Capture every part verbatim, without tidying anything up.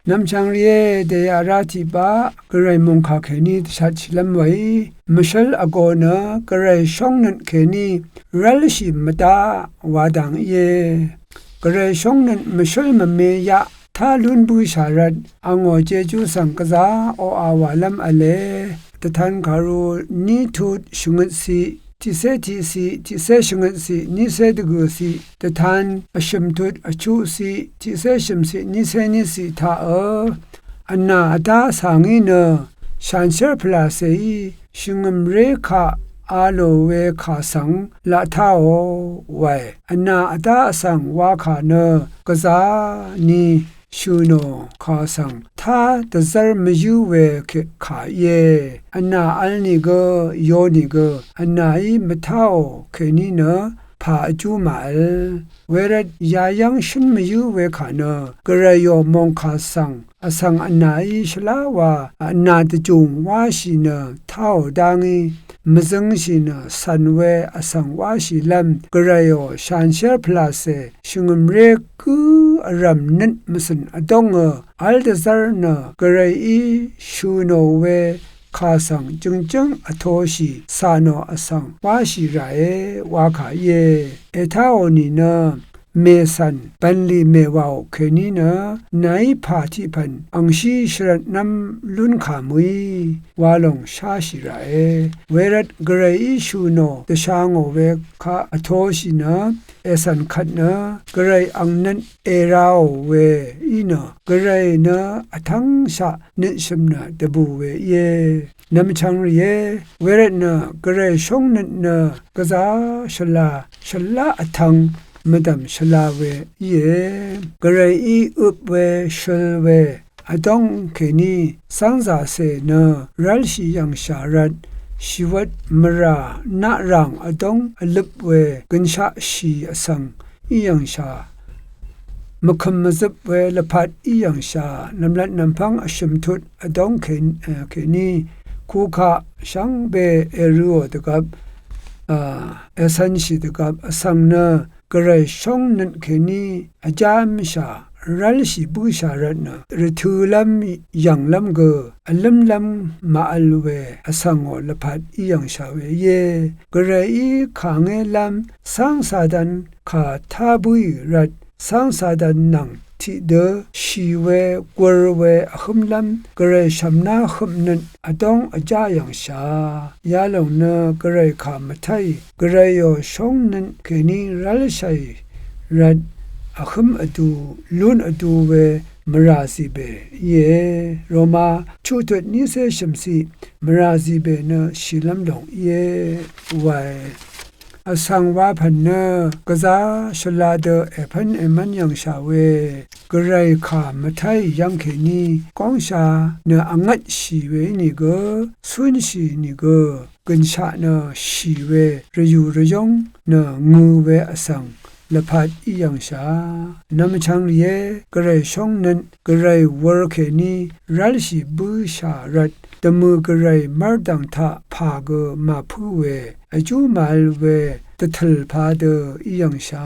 Nv̀mchv̀ng rìé, dèyaq rá tiqbaq Gvray mòngkà kèní dvshatshìlv́m weí mvshǿl vgō nø Gvray shóngnøt kèní rv́lshì mvdaq wa dang íe. Gvray shóngnøt mvshǿl mvme yaq tá lún bǿshà rvt angò Jejú svng gvzá oqà wàlv́m v̄le. Dvtan kàru ní tut shvngøt ciq tiqcé tiqciq, tiqcé shvngøt ciq, nícé dvgø̀ ciq, dvtan vshø̀m tut vchuq ciq, tiqcé shø̀m ciq, nícé ní ciq taq ø. Vnà vdá vsvng í nø shanshér pvlàcèí shvngø̀mré kaq a lò we kà svng laq táò wae. Vnà vdá vsvng wa kà nø gvzá ni shø̀ nò kà svng tá dvzv́r mvyǿ we kà íe. Vnà vl nìgø yo nìgø vnàí mvtáò kèní nø pà vjú màvl. Wervt yayv́ng shǿn mvyǿ we kà nø Gvrayò mòngkà svng vsvng vnàí shvlá wa vnà dvjùng wáshì nø táò dá ngí mvzøngshì nø cv̀n we vsvng wáshìlv́m Gvrayò shanshér pvlàcè shvngø̀mré gǿ vrv̀m nøt mvcø̀n vdóngø v́l dvzv́r nø Gvrayí shø̀ nò we kà svng jø̀ngjǿng vtōshì cà nò vsvng wáshì ràe wa kà íe. Ètáò nìnø mècv̀n bv̀nlì mèwàò kèní nø nàí pà tiqpv̀n angshí shvrvtnv́m lún kà mø̀í wa lòng sháshì ràe. Wervt Gvrayí shø̀ nò dvsha ngò we kaq vtōshì nø ècv̀n kvt nø Gvray ang nøt èraò we í nø Gvray nø vtv́ngshaq nøtshø̀m nø dvbù we íe. Nv̀mchv̀ng rìé, wervt nø Gvray shóngnøt nø gvzá shvla shvlá vtvng mvdv̀m shvla we íe. Gvrayí øp we shøl we vdóng kèní cv́ngzàcè nø rv́lshì yv̀ngshà rvt shìwøt mvrà naqràng vdóng vløp we gønshaqshì vsvng í yv̀ngshà mvkø̀m mvzøp we lvpat í yv̀ngshà nv̀mlat nv̀mpv́ng vshø̀m tut vdóng kèní kukaq shvngbe èrøò dvgvp ècv̄nshì dvgvp vsvng nø Gvray shóngnøt kèní vjámshà rv́lshì bǿshà rvt nø rvtø̄lv́m yv̀nglv́m gø vlǿmlv́m màvl we vsvngò lvpat í yv̀ngshà we íe. Gvrayí kàngélv́m cáng Satan kà tá bǿì rvt cáng Satan nvng tiqdø shì we gur we vhǿmlv́m Gvray shv̀mná høpnøt vdóng vjá yv̀ngshà. Yalòng nø Gvray kà mvtáì Gvrayò shóngnøt kèní rv́lshàì rvt vhǿm vdu lún vdu we mvrà zìbè íe. Roma chuqtut nícé shø̀mciq mvrà zìbè nø shìlv́m lòng íe wae. Vsvng wapv̀n nø gvzá shvla dø èpv́n èmv́n yv̀ngshà we Gvray kà mvtáì yv́ng kèní góngsha nø vngvtshì we ínìgø cúnshì nìgø gø̀nshaq nø shì we rvyù rvyóng nø ngø̄ we vsvng lvpat í yv̀ngshà. Nvmchvng rìé, Gvray shóngnøt Gvray wur kèní rv́lshì bǿshà rvt dvmø̀ Gvray mv́rdv̀ng taq pà gø màpǿ we vjú màvl we dvtø̀l padø í yv̀ngshà.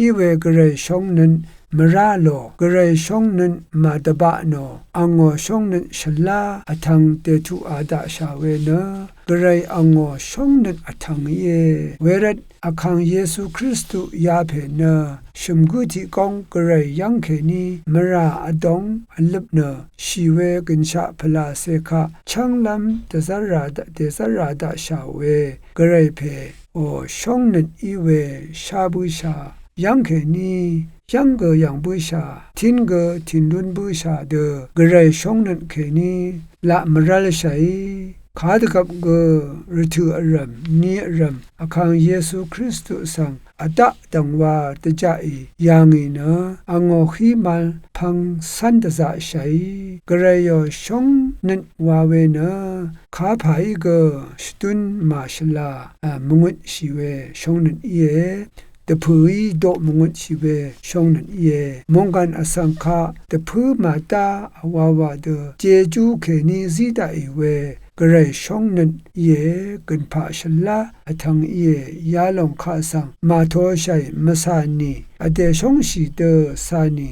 Iwe Gvray shóngnøt mvrá lò, Gvray shóngnøt màdvbaq nò, angò shóngnøt shvlá vtvng dètuqà daqshà we nø Gvray angò shóngnøt vtvng íe. Wervt Vkàng Yesu Kristu yapè nø shø̀m gǿ tiq góng Gvray yv́ng kèní mvrà vdóng vløp nø shì we gø̀nshaq pvlàcè kaq chv́nglv́m dèzv́rà daqshà we Gvray pèò shóngnøt í we shá bǿshà yv́ng kèní yv́ng gø yv̀ng bǿshà tín gø tìnlún bǿshà dø Gvray shóngnøt kèní laq mvrv́lshàí kadvgvp gø rvtø̀ vrv̀m ni vrv̀m Vkàng Yesu Kristu svng vdaq dv̀ngwa dvjaqì yà ngì nø angò hí mvl pvng cv́n dvzaqshàí Gvrayò shóngnøt wa we nø kapàí gø shvdún màshvla mvngutshì we shóngnøt íe. Dvpø̀í doq mvngutshì we shóngnøt íe. Mònggàn vsvng kaq dvpǿ màdá vwawà dø jejú kèní zí daqì we Gvray shóngnøt íe. Gø̀npaq shvlá vtvng íe. Yalòng kaq svng màtoshàì mvcà nì vdè shóngshì dø cà nì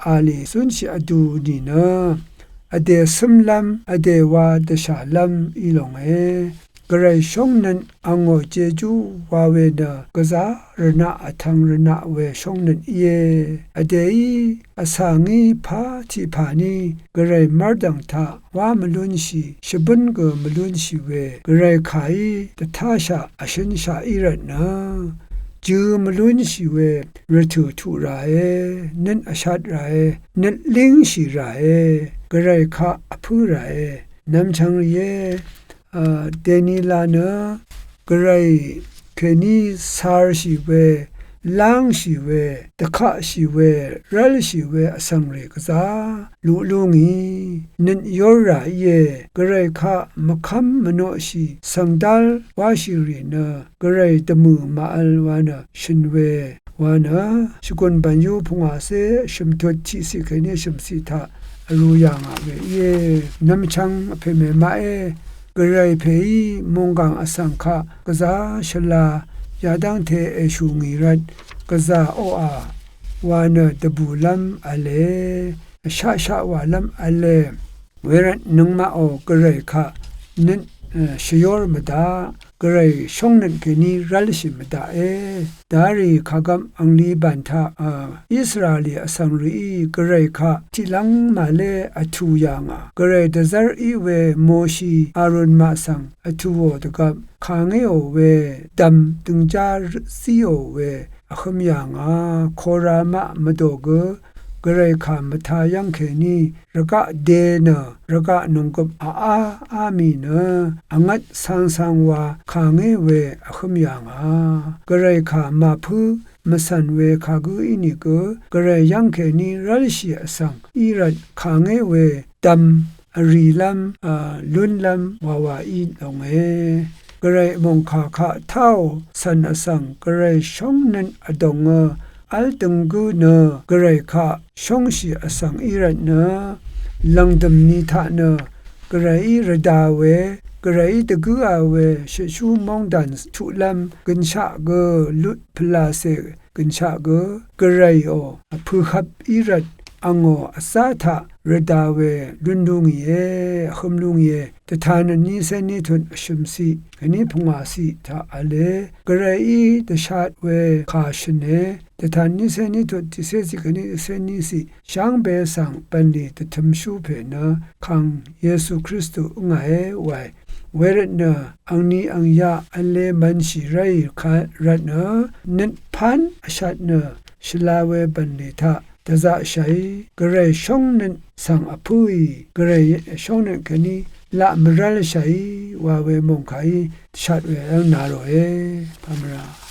a lì zúnshì vdu nìnø vdè cǿmlv́m vdè wa dvshàlv́m í longe. Gvray shóngnøt angò jejú wa we nø gvzá rvnaq vtvng rvnaq we shóngnøt íe. Vdèí vsa ngí pá tiq pà ní Gvray mv́rdv̀ng taq wá mvlúnshì shvbǿn gø mvlúnshì we Gvray kàí dvtáshaq vshǿnshaq í rvtnø jø mvlúnshì we rvtø̀ tuq ràe, nøt vshat ràe, nøt língshì ràe, Gvray kaq vpǿ ràe. Nvmchvng rìé, a, dènila nø Gvray kèní carshì we, lángshì we, dvkaqshì we, rv́lshì we vsvng rì gvzá luq lú ngì nøt yór rà íe. Gvray kaq mvkv́m mvnoqshì svngdál wáshì rì nø Gvray dvmø̀ màvl wa nø shø̀n we wa nø Shvgùn bv̀nyú pungwàcé shø̀mtut tiqciq kèní shø̀mciq taq vrū yà ngà we íe. Nvmchvng vpè mèmaqé Gvray pèí mònggàng vsvng kaq gvzá shvla yadv́ngte èshù ngì rvt gvzà oqà wa nø dvbùlv́m v̄le, vshaqshaq wàlv́m v̄le. Wervt nøngmaqò Gvray kaq nøt, e, shvyór mvdaq, Gvray shóngnøt kèní rv́lshì mvdaqe. Darì kàgvp angli bàn taq, a, Israelí vsvng rìí Gvray kaq tiqlv́ng màlé vtù yà ngà. Gvray dvzv́r í we Moshi Arun maq svng vtùò dvgvp kàngéò we dv̀m dø̀ngjá zíò we vhø̄m yà ngà. Kora maq mvdò gø Gvray kà mvtā yv́ng kèní rvgaq de nø rvgaq nònggøp vá á mì nø vngvt cangsang wa kàngé we vhø̄m yà ngà. Gvray kà màpǿ mvcv̀n we kagǿ ínìgø Gvray yv́ng kèní rv́lshì vsvng í rvt kàngé we dv̀m vrìlv́m, a, lúnlv́m wawa í longe. Gvray mòngkà kaq táò cv̀n vsvng Gvray shóngnøt vdòngø v́l døng gǿ nø Gvray kaq shóngshì vsvng í rvtnø lv̀ngdø̀m ni taq nø Gvrayí rvdā we, Gvrayí dvgǿa we shøtshú móngdàn tuqlv́m gønshaq gø lut pvlacè gønshaq gø Gvrayò vpø̄hvp í rvt angò vzá taq rvdā we lún lú ngìe, vhø̄m lú ngìe. Dvtan vnícé nítut vshø̀mciq kèní pungwàciq taq v̄le. Gvrayí dvshat we kà shø̀ne. Dvtan vnícé nítut tiqcéciq kèní tiqcé níciq shvngbe svng bv̀nlì dvtø̄mshú pè nø Kàng Yesu Kristu ǿngàé wae. Wervtnø angni angyaq v̄le mv̄nshì ráì ka rvtnø nøt pán vshat nø shvla we bv̀nlì taq dvzaqshàí Gvray shóngnøt svng vpǿì Gvray shóngnøt kèní laq mvrv́lshàí wa we mòngkàí dvshat we v́l na ròe. Pamvra.